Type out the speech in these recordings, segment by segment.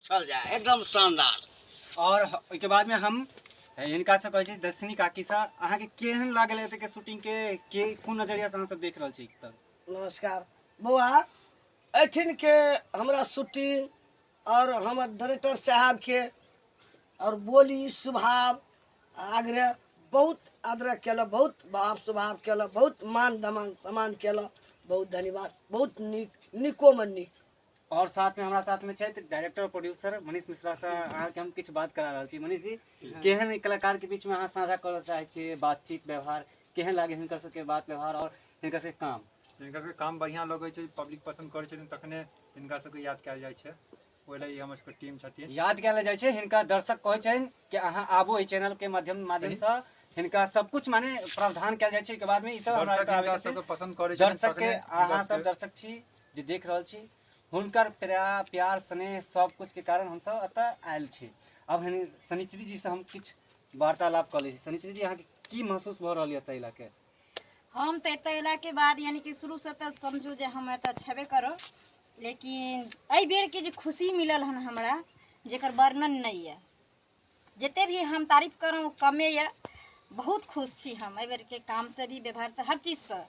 चल जाए एकदम शानदार। और ओहिके बादमे हम हिनकासँ कहै छी दर्शनी काकीसँ, अहाँके केहन लागल एतऽके शूटिंगके, के कोन नजरियासँ अहाँ सब देख रहल छी तब? नमस्कार बौआ, एहिठिनके हमरा शूटिंग और हमर डायरेक्टर साहबके और बोली स्वभाव आग्रह बहुत आग्रह केलक, बहुत भाव स्वभाव केलक, बहुत मान दमान सम्मान केलक, बहुत धन्यवाद, बहुत नीक, नीकोमे नीक। और साथ में हमरा साथ में छथि डायरेक्टर प्रोड्यूसर मनीष मिश्रा से अहाँके हम किछु बात करा रहल छी। मनीष जी, केहन ई कलाकार के बीच में अहाँ साझा करऽ चाहै छियै बातचीत व्यवहार, केहन लागे हिनकर सबके बात व्यवहार और हिनकर सबके काम? हिनकर सबके काम बढ़िआँ लगै छै, पब्लिक पसन्द करै छथिन तखने हिनका सबके याद कयल जाइ छै, ओहि लए ई हमर सबके टीम छथिन। याद कयल जाइ छै हिनका, दर्शक कहै छनि कि अहाँ आबू एहि चैनल के माध्यमसँ, हिनका सब कुछ माने प्रावधान कयल जाइ छै। ओहिके बादमे ई सब हमरा दर्शक एतऽ आबै हिनका छथिन। सबके पसन्द करै छथिन दर्शक के तखने हिनका अहाँ सब सबके दर्शक छी जे देख रहल छी, हुनकर प्यार स्नेह सब कुछ के कारण हमसब एतऽ आयल छी। अब शनिचरी जी से हम किछु वार्तालाप कऽ लै छी। शनिचरी जी, अहाँके की महसूस भऽ रहल यऽ एतऽ अयलाके? हम तऽ एतऽ अयलाके बाद यानी कि शुरूसँ तऽ समझू जे हम एतऽ छेबे करब, लेकिन एहि बेरके जे खुशी मिलल हन हमरा, जकर वर्णन नहि यऽ, जते भी हम तारीफ करब ओ कमे यऽ। बहुत खुश छी हम एहि बेरके कामसँ भी, व्यवहारसँ, हर चीजसँ।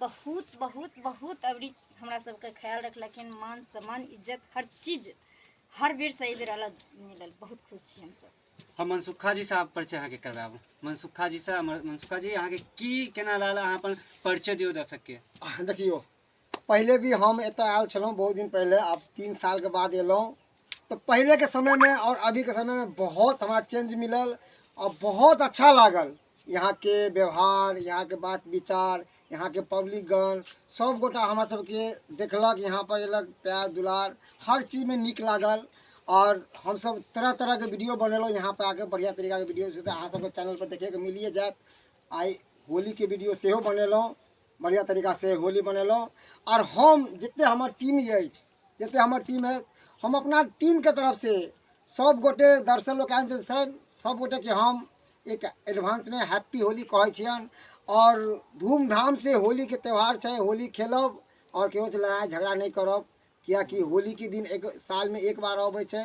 बहुत बहुत बहुत अबरी हमरा सबके ख्याल रखलखिन, मान सम्मान इज्जत हर चीज हर बेरसँ एहि बेर अलग मिलल, बहुत खुश छी हमसब। हम मनसुखा जी से आब परिचय अहाँके करबायब। मनसुखा जी से, मनसुखा जी अहाँके की केना लागल, अहाँ अपन परिचय दियौ दर्शक के। देखियौ, पहिले भी हम एतऽ आयल छलहुँ बहुत दिन पहिले, आब 3 सालके बाद एलहुँ, तऽ पहिलेके समयमे आओर अभीके समयमे बहुत हमरा चेंज मिलल आओर बहुत अच्छा लागल। यहाँके व्यवहार, यहाँके बात विचार, यहाँके पब्लिकगण सब गोटा हमरा सबके देखलक, यहाँ पर अयलक, प्यार दुलार हर चीजमे नीक लागल। आओर हमसब तरह तरहके वीडियो बनेलहुँ यहाँ पर आके, बढ़िआँ तरीकाके वीडियो से अहाँ सबके चैनलपर देखैके मिलिए जायत। आइ होलीके वीडियो सेहो बनेलहुँ, बढ़िआँ तरीकासँ होली मनेलहुँ। आओर हम जतेक हमर टीम अछि, जतेक हमर टीम अछि, हम अपना टीमके तरफसँ सब गोटे दर्शक लोकनि जे छनि सब गोटेके हम एक एडवांसमे हैप्पी होली कहै छियनि। आओर धूमधामसँ होलीके त्यौहार छै, होली खेलब आओर केकरोसँ लड़ाइ झगड़ा नहि करब, किएकि होलीके दिन एक सालमे एक बार अबै छै।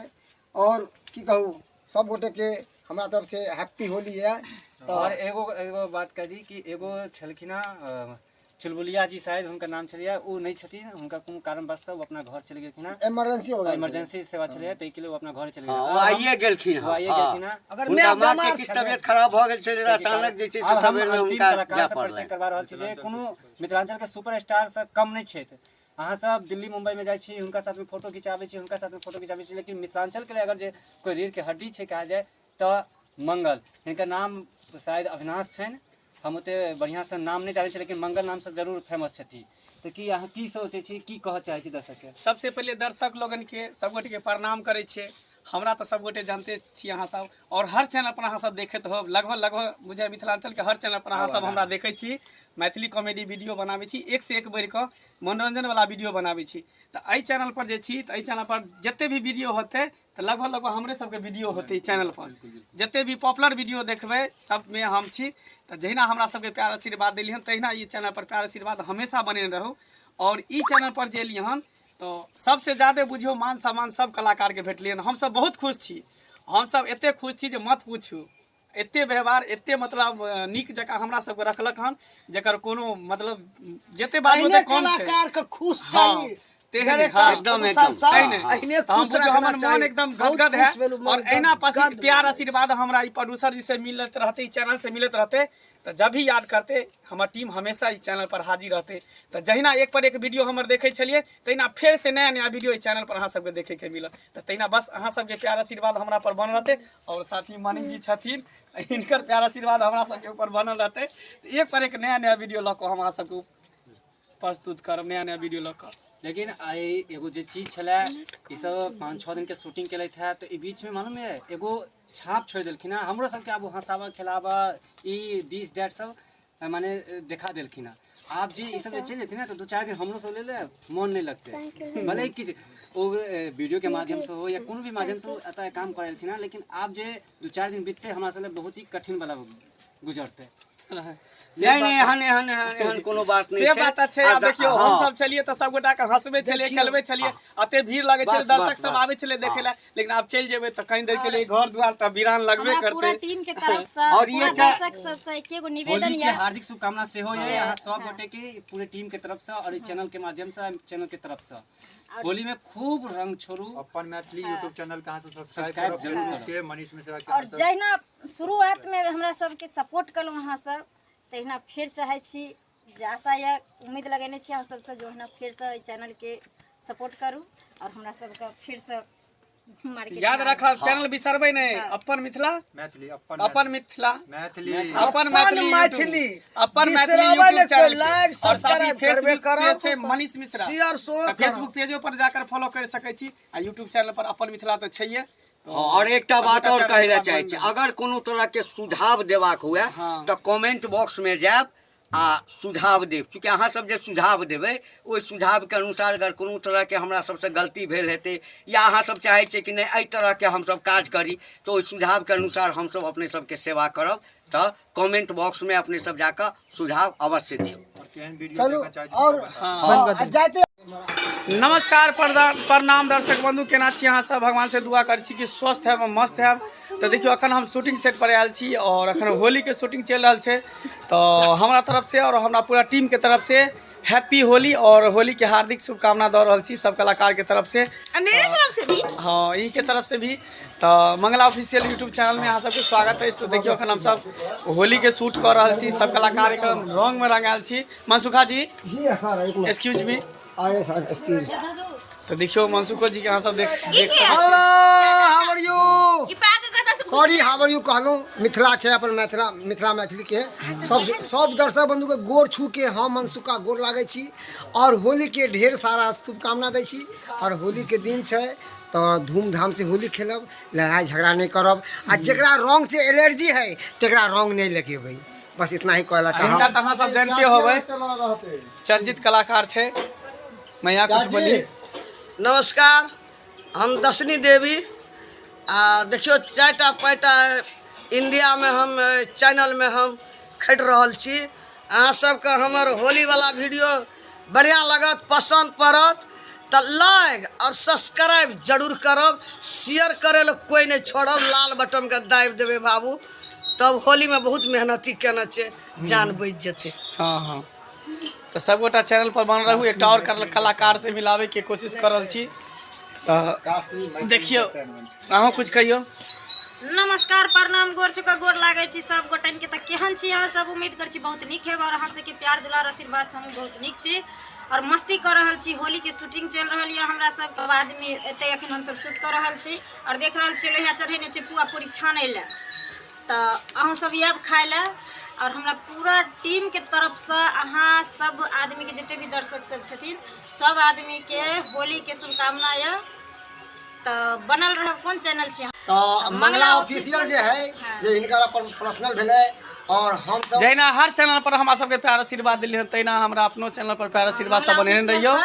आओर की कहू, सब गोटेके हमरा तरफसँ हैप्पी होली यऽ। तऽ आओर एगो एगो बात कह दी कि एगो छलखिन हँ चुलबुलिया जी, शायद हुनकर नाम छलैए, ओ नहि छथिन, हुनका कोनो कारणवश ओ अपना घर चलि गेलखिन हँ, इमरजेंसी हो गेल, इमरजेंसी सेवा छलैए, ताहिके लेल ओ अपना घर चलि हँ, गेल। ओ आइए गेलखिन ओ हँ। आइए हँ। गेलखिन हँ। अगर हुनका माय माँ के बेमार किछु छलै। तबियत खराब भऽ गेल छलै, ताहिके अचानक कारण जे छै आब से हम सबेरमे अंतिम हुनका कलाकार जाय से परिचय पड़लनि। करवा रहल छी जे कोनो मिथिलाञ्चलके सुपर स्टारसँ कम नहि छथि। अहाँ सब दिल्ली मुम्बईमे जाइ छी, हुनका साथमे फोटो खिचाबै छी, हुनका साथमे फोटो खिचाबै छी, लेकिन मिथिलाञ्चलके लिए अगर जे कोइ रीढ़के हड्डी छै कहल जाय तऽ मंगल, हिनकर नाम शायद अविनाश छनि, हम ओते बढ़िआँसँ नाम नहि जानै छी, लेकिन मंगल नामसँ जरूर फेमस छथिन। तऽ की अहाँ की सोचै छी, की कहऽ चाहै छी दर्शकके? सबसे पहिले दर्शक लोगनके सबगोटेके प्रणाम करै छियै। हमरा तऽ सबगोटे जानते छी अहाँ सब, और हर चैनल पर अहाँ सब देखैत होब, लगभग लगभग बुझाय मिथिलांचल के हर चैनल पर अहाँ सब हमरा देखै छी। मैथिली कॉमेडी वीडियो बनाबै छी, एक से एक बढ़ि कऽ मनोरंजन वाला वीडियो बनाबै छी। तऽ एहि चैनल पर जे छी, तऽ एहि चैनल पर जते भी वीडियो होतै तऽ लगभग लगभग हमरे सबके वीडियो होतै। ई चैनल पर जते भी पॉपुलर वीडियो देखबै सबमे हम छी। तऽ जहिना हमरा सबके प्यार आशीर्वाद देलियै हन, तहिना ई चैनल पर प्यार आशीर्वाद हमेशा बनेने रहू। और ई चैनल पर जे एलियै हन तऽ सबसे ज्यादे बुझियौ मान सम्मान सब कलाकारके भेटलियै हन। हमसब बहुत खुश छी, हमसब एते खुश छी जे मत पूछू। एते व्यवहार, एते मतलब नीक जकाँ हमरा सबके रखलक हन, जकर कोनो मतलब जते बात एहने होतै कम छै। कलाकार के खुश हँ, चाही। तेहन, डायरेक्टर, हँ। एकदम, प्रोड्यूसर एकदम। सब एहने। एहने तऽ हम खुश बुझियौ रखना हमर मन चाही। एकदम बहुत गदगद है। खुश भेलहुँ, मन और एहिना गदगद प्यार भेल। आशीर्वाद हमरा ई प्रोड्यूसर जी से मिलैत रहतै, ई चैनल से मिलैत रहतै, तऽ जब भी याद करतै हमर टीम हमेशा ई चैनल पर हाजिर रहतै। तऽ जहिना एक पर एक वीडियो हमर देखै छलियै, तहिना फेर से नया नया वीडियो एहि चैनल पर अहाँ सबके देखैके मिलत। तऽ तहिना बस अहाँ सबके प्यार आशीर्वाद हमरा पर बनल रहतै, और साथी मनीष जी छथिन, हिनकर प्यार आशीर्वाद हमरा सबके ऊपर बनल रहतै। एक पर एक नया नया वीडियो लऽ कऽ हम अहाँ सबके प्रस्तुत करब, नया नया वीडियो लऽ कऽ। लेकिन आइ एगो जे चीज छलै, ई सब 5-6 दिन के शूटिंग केलथि है, तऽ ई बीचमे मालूम है एगो छाप छोड़ि देलखिन हँ हमरो सबके। आब हँसाबऽ खेलाबऽ ई दिस that सब माने देखा देलखिन हँ। आब जे ई सब जे चलि जेथिन ने तऽ 2-4 दिन हमरो सब लेल मोन नहि लगतै, भले ही किछु ओ वीडियो के माध्यम से हो या कोनो भी माध्यम से हो एतऽ काम करेलखिन हँ, लेकिन आब जे 2-4 दिन बीततै हमरा सब लेल बहुत ही कठिन वाला गुजरतै। नहि नहि, एहन एहन एहन एहन कोनो बात नहि से छै। बात छै। आब देखियौ, हम सब छलियै तऽ सब गोटा के हंसबै छलियै, खेलबै छलियै, एते भीड़ लगै छलै, बस, दर्शक बस, सब बस। आबै छलै देखै लए। लेकिन आब चलि जेबै तऽ कनि देर के लिए घर दुआर तऽ वीरान लगबे हमरा पूरा करतै। टीम के तरफ से और ये पूरा दर्शक सबसे एके गो निवेदन होली के यऽ हार्दिक शुभकामना सेहो ये अहाँ सब गोटे के पूरे टीम के तरफ से और चैनल के माध्यम से, चैनल के तरफ से। होली में खूब रंग छोड़ू। अपन मैथिली यूट्यूब चैनल कहाँ से सब्सक्राइब सब्सक्राइब करब जरूर फेसबुक करब। के मनीष मिश्रा के और अहाँ सब। जहिना शुरुआत में हमरा सबके सपोर्ट कलहुँ अहाँ सब, तहिना फेर चाहै छी जे आशा यऽ, उम्मीद लगेने छी अहाँ सबसँ जे ओहिना फेरसँ एहि चैनलके सपोर्ट करू और हमरा सबके फेरसँ मार्केट याद रखब, चैनल बिसरबै नहि। अपन मिथिला मैथिली, अपन अपन मिथिला मैथिली, अपन मैथिली, मैथिली। अपन मैथिली बिसराबै यूट्यूब नहि चैनल कोइ, के। लाइक, और साथ ही सब्सक्राइब करबे फेसबुक करब। पेज छै मनीष मिश्रा, शेयर सेहो तऽ करब। फेसबुक पेजो पर जाकर फॉलो कर सकै छी आ यूट्यूब चैनल पर अपन मिथिला तऽ छैहे। हँ, और एकटा बात और कहै लए चाहै छी, हाँ। अगर कोनो तरह के सुझाव देबाक हुए तऽ कमेंट बॉक्स में जायब आ सुझाव देब। चूँकि अहाँ सब जे सुझाव देबै, ओहि सुझावके अनुसार अगर कोनो तरहके हमरा सबसँ गलती भेल हेतै या अहाँ सब चाहै छियै कि नहि एहि तरहके हमसब काज करी, तऽ ओहि सुझावके अनुसार हमसब अपने सबके सेवा करब। तऽ कमेंट बॉक्समे अपने सब जाकऽ सुझाव अवश्य देब। और केहन वीडियो चलू देखऽ चाहै छी और से बताउ। हाँ, जाइते। नमस्कार, प्रणाम दर्शक बंधु, केना छी अहाँ सब? भगवान से दुआ करै छी कि स्वस्थ हैब, मस्त हैब। तऽ देखियौ, अखन हम शूटिंग सेट पर आयल छी और अखन होली के शूटिंग चलि रहल छै। तऽ हमरा तरफ से और हमरा पूरा टीम के तरफ से हैप्पी होली और होली के हार्दिक शुभकामना दऽ रहल छी सब कलाकार के तरफ से। मेरे तरफ से भी। हाँ, ई के तरफ से भी। तऽ मंगला ऑफिशियल यूट्यूब चैनल में अहाँ सबके स्वागत अछि। तऽ देखियौ, अखन हमसब होली के शूट कऽ रहल छी, सब कलाकार एकदम रंग में रंगायल छी। मनसुखा जी, जी सर, एक मिनट। Excuse me. आए सर, एक्सक्यूज। तऽ देखियौ, मनसुखो जी के अहाँ सब देख देख सकै छी। Hello, how are you? ई पाग कतऽ से? सॉरी, हाउ आर यू कहलहुँ। मिथिला छै अपन मिथिला, मिथिला मैथिली के सब सब दर्शक बंधु के गोर छू के हम मनसुखा गोर लागै छी और होली के ढेर सारा शुभकामना दै छी। और होली के दिन छै तऽ धूमधाम से होली खेलब, लड़ाई झगड़ा नहीं करब आ जेकरा रंग से एलर्जी है तेकरा रंग नहीं लगेबै। बस इतना ही कहला हिनका चाहब। तऽ अहाँ सब जानते होबै, चर्चित कलाकार छै। मैया, कुछ बोली। नमस्कार, हम दशनी देवी। आ देखियौ, 4टा 5टा इंडियामे हम चैनलमे हम खटि रहल छी। अहाँ सबके हमर होलीवला वीडियो बढ़िआँ लागत, पसन्द पड़त तऽ लाइक और सब्सक्राइब जरूर करब। शेयर करै लए कोइ नहि छोड़ब, लाल बटनके दाबि देबै बाबू। तब होलीमे बहुत मेहनती केने छै, जान बचि जेतै। हाँ हाँ, तऽ सबगोटा चैनल पर बनल रहू। एकटा और कलाकार से मिलाबै के कोशिश कर रहल छी। तऽ देखियौ, अहूँ कुछ कहियौ। नमस्कार, प्रणाम, गोर छुका गोर लागै छी सब गोटन के। तऽ केहन छी अहाँ सब? उम्मीद करै छी बहुत नीक हेब और अहाँ सबके प्यार दुलार आशीर्वाद से हम बहुत नीक छी और मस्ती कऽ रहल छी। होली के शूटिंग चलि रहल यऽ। हमरा सब आदमी एते अखन हमसब शूट कऽ रहल छी और देख रहल छी लोहिया चढ़ेने छी पुआ पूरी छानै लए। तऽ अहूँ सब आयब खाय लए और हमरा पूरा टीम के तरफसँ अहाँ सब आदमी के, जते भी दर्शक सब छथिन, सब आदमी के होली के शुभकामना यऽ। तऽ बनल रहब। कोन चैनल छी? तऽ मंगला ऑफिशियल जे है, जे हिनकर अपन पर्सनल भेलै और हम सब जहिना हर चैनल पर हमरा सबके प्यार आशीर्वाद दिलियै, तहिना हमरा अपनो चैनल पर प्यार आशीर्वाद सब बनेने रहियौ।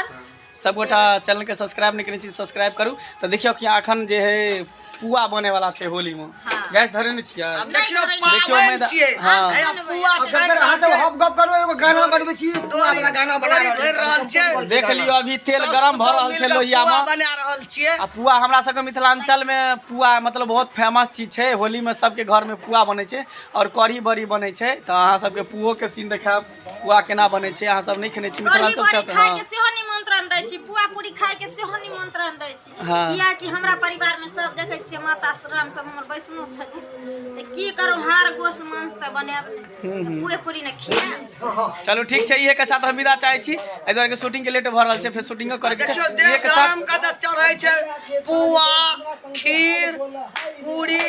सबगोटा चैनल के सब्सक्राइब नहि केने छी, सब्सक्राइब करू। तऽ देखियौ कि अखन जे है पुआ बने वाला छै होली में। गैस धरे नहि छियै? आब देखियौ, देखियौ, पाबनि मैदा- छियै। हाँ। हैया पुआ आब जब छानि तक अहाँ रहल सब छै। हप गप करू, एगो गाना बनबै छी, पुआ वाला गाना बना डोरी रहल भरि रहल छै। देख लियौ, अभी तेल गरम भऽ रहल छै लोहिया पुआ में बना रहल छियै। आ पुआ हमरा सबके मिथिलांचल में पुआ मतलब बहुत फेमस चीज छै। होली में सबके घर में पुआ बनै छै और कढ़ी बड़ी बनै छै। तऽ अहाँ सबके पुओ के सीन देखायब, पुआ केना बनै छै। अहाँ सब नहि खेने छी कढ़ी मिथिलांचल बड़ी से तऽ खाय हाँ के सेहो निमंत्रण दै छी, पुआ पूरी खाय के सेहो निमंत्रण दै छी। हाँ। कियाकि हमरा परिवार में सब देखै छियै, माता राम सब हमर वैष्णो छथिन, तऽ की करू, हाड़ गोस मांस तऽ बनायब नहि, तऽ पुए पूरी ने खियाएब। चलू ठीक छै, इहे के साथ हम विदा चाहै छी। एहि दुआरे के शूटिंग के लेट भऽ रहल छै, फेर शूटिंगो करे के छै। देखियौ, इहे देह के साथ गरम कऽ तऽ चढ़ै छै पुआ, खीर, पूरी।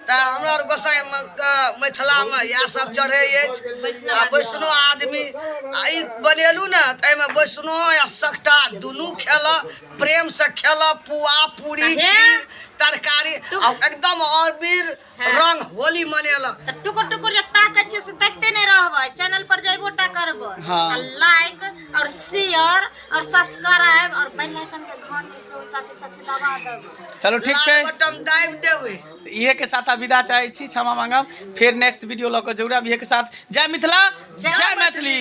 तऽ हमरा आर गोसाई के मिथिलामे इएह सब चढ़ै अछि। आ वैष्णो आदमी आ ई बनेलहुँ ने, तऽ एहिमे वैष्णो आ सकटा दुनू खेलक, प्रेमसँ खेलक पुआ पूरी, हे। खीर, तरकारी आ एकदम अबीर रंग होली मनेलक। तऽ टुकुर टुकुर जे ताकै छियै से ताकिते नहि रहबै, चैनल पर जयबो टा करबै। हाँ। आ लाइक और शेयर और सब्सक्राइब और बेल आइकन के घंटी सेहो साथे साथे दबा देबै। चलू ठीक छै। लाल बटन दाबि देबै। इहे के साथ आब विदा चाहै छी, क्षमा मांगब, फेर नेक्स्ट वीडियो लऽ कऽ जरूर आब। इहे के साथ जय मिथिला, जय मैथिली।